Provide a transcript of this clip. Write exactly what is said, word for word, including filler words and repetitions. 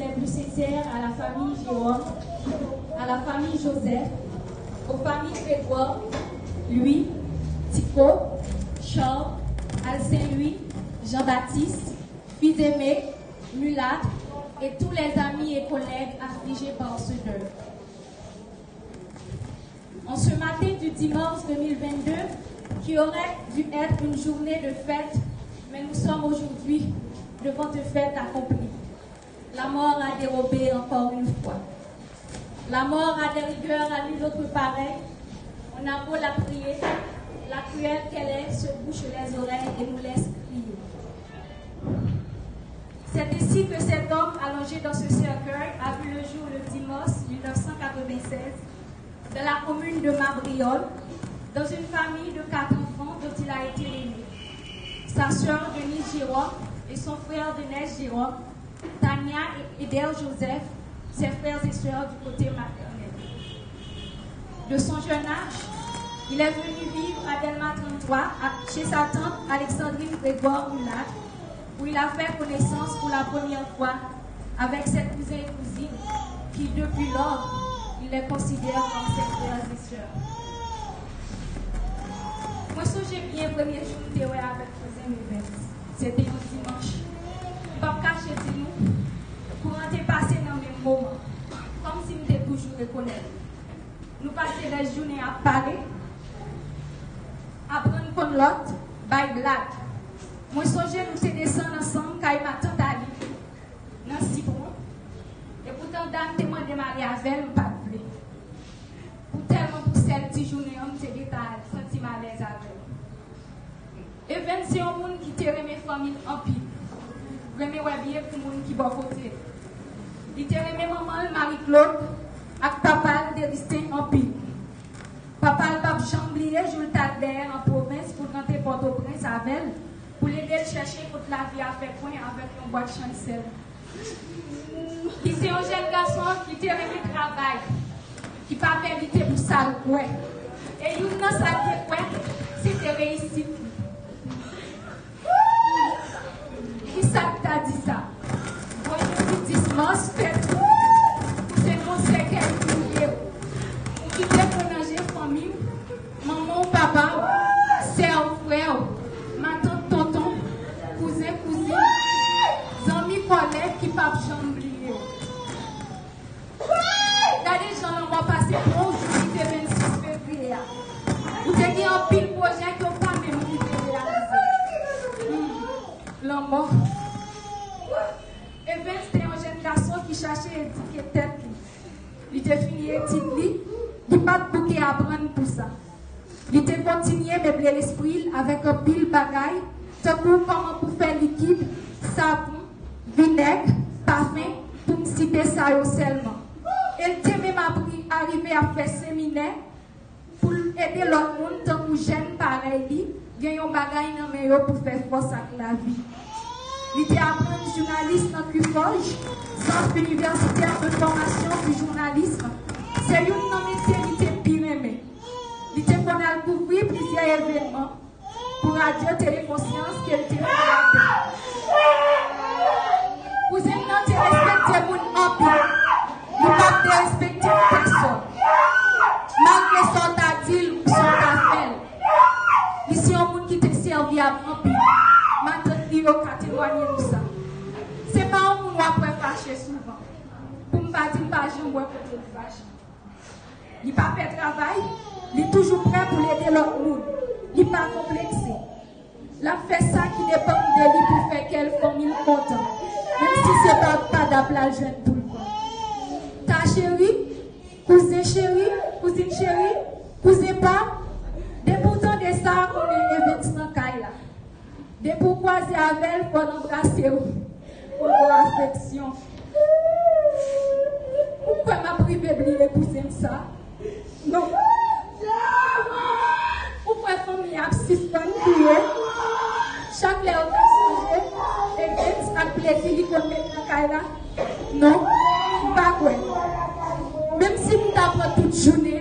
les plus sincères à la famille Jérôme, à la famille Joseph, aux familles Grégoire, Louis, Tico, Charles, Alcin Louis, Jean-Baptiste, Fils-Aimé, Mulâtre et tous les amis et collègues affligés par ce deuil. En ce matin du dix mars deux mille vingt-deux, qui aurait dû être une journée de fête, mais nous sommes aujourd'hui devant une fête accomplie. La mort a dérobé encore une fois. La mort a des rigueurs à nulle autre pareille. On a beau la prier, la cruelle qu'elle est se bouche les oreilles et nous laisse crier. C'est ainsi que cet homme allongé dans ce cercueil a vu le jour le dix mars mille neuf cent quatre-vingt-seize dans la commune de Mabriol, dans une famille de quatre enfants dont il a été l'aîné. Sa sœur Denise Jérôme et son frère Denès Jérôme, Tania et Eder Joseph, ses frères et sœurs du côté maternel. De son jeune âge, il est venu vivre à Delma trente-trois, à- chez sa tante Alexandrine Grégoire Mulâtre, où il a fait connaissance pour la première fois avec ses cousins et cousines, qui depuis lors, il les considère comme ses frères et sœurs. Mwen sonje byen premye jou m te wè avèk kouzen m Evens. Se te yon dimanch. M p ap kache di nou, kouran te pase nan menm moman, kòmsi m te toujou rekonèt li. Nou pase rès jounen ap pale, aprann konn lòt, bay blag. Mwen sonje nou te desann ansanm kay matant Aline nan Sipon. Epoutan dam te mande m ale avè l, m pa t vle. Pou tèlman pou sèl ti jounen an, m te gentan santi m alèz avè l. Evens se yon moun ki te renmen fanmi l anpil. Renmen wè byen pou moun ki bò kote l. Li te renmen manman l, Marie Claude, ak papa l, Deristen, anpil. Papa l p ap janm bliye jou l t al dèyè l an pwovens pou l rantre Pòtoprens avè l, pou l ede l chèche kot lavi a fè pwen avèk yon bwat chann sèl. Li se yon jèn gason ki te renmen travay, ki pa pè lite pou sa l kwè. E youn nan sa l te kwè, se te reyisit li. Kisa k ta di sa? Bon, yon ti dis mars fèt ou, pou se nan yon sèkèy pou w ye. Ou kite mwen nan je fanmi w, manman w, papa w, sè w, frè w, matant, tonton, kouzen, kouzin, zanmi, kòlèg ki p ap janm bliye w. Gade jan lanmò pase pran w jou ki te vennsis fevriye a. Ou te gen anpil pwojè ke w pa menm rive reyalize. Hmm. Lanmò. Evens te yon jèn gason ki chache edike tèt li. Li te fini etid li, li pa t bouke aprann pou sa. Li te kontinye meble lespri l avèk anpil bagay, tankou kòman pou fè likid, savon, vinèg, pafen, pou m site sa yo sèlman. E l te menm apri, arive ap fè seminè pou l ede lòt moun, tankou jèn parèy li, gen yon bagay nan men yo pou fè fòs ak lavi. Li te aprann jounalis nan Kufoj, Centre Universitaire de Formation du Journalisme. Se youn nan metye li te pi renmen. Li te konn al kouvri plizyè evènman pou Radyo Tele Konsyans ke l te fondate. Kouzen m nan te respekte moun anpil. Li pa t derespekte pèsòn. Malgre sa w ta di l ou sa w ta fè l, li se yon moun ki te sèvyab anpil. Matant li yo ka temwanye nou sa. Se pa yon moun w ap wè fache souvan. Pou m pa di m pa janm wè kote l fache. Li pa pè travay, li toujou prè pou l ede lòt moun. Li pa konplekse. L ap fè sa ki depann de li pou fè kè l, fanmi l kontan, menm si se pa, pa dap l al jwenn pou l vann. Ta cheri, kouzen cheri, kouzin cheri, kouzen pa, depi w tande sa, konnen Evens nan kay la. Depi w kwaze avè l, fò l anbrase w. Pou l ba w afeksyon. Ou kwè m ap rive bliye kouzen m sa? Non. Ou kwè fanmi an ap sispann kriye? Chak lè yo ta sonje Evens ak plezi li konn met nan kay la? Non, m pa kwè. Menm si m ta pran tout jounen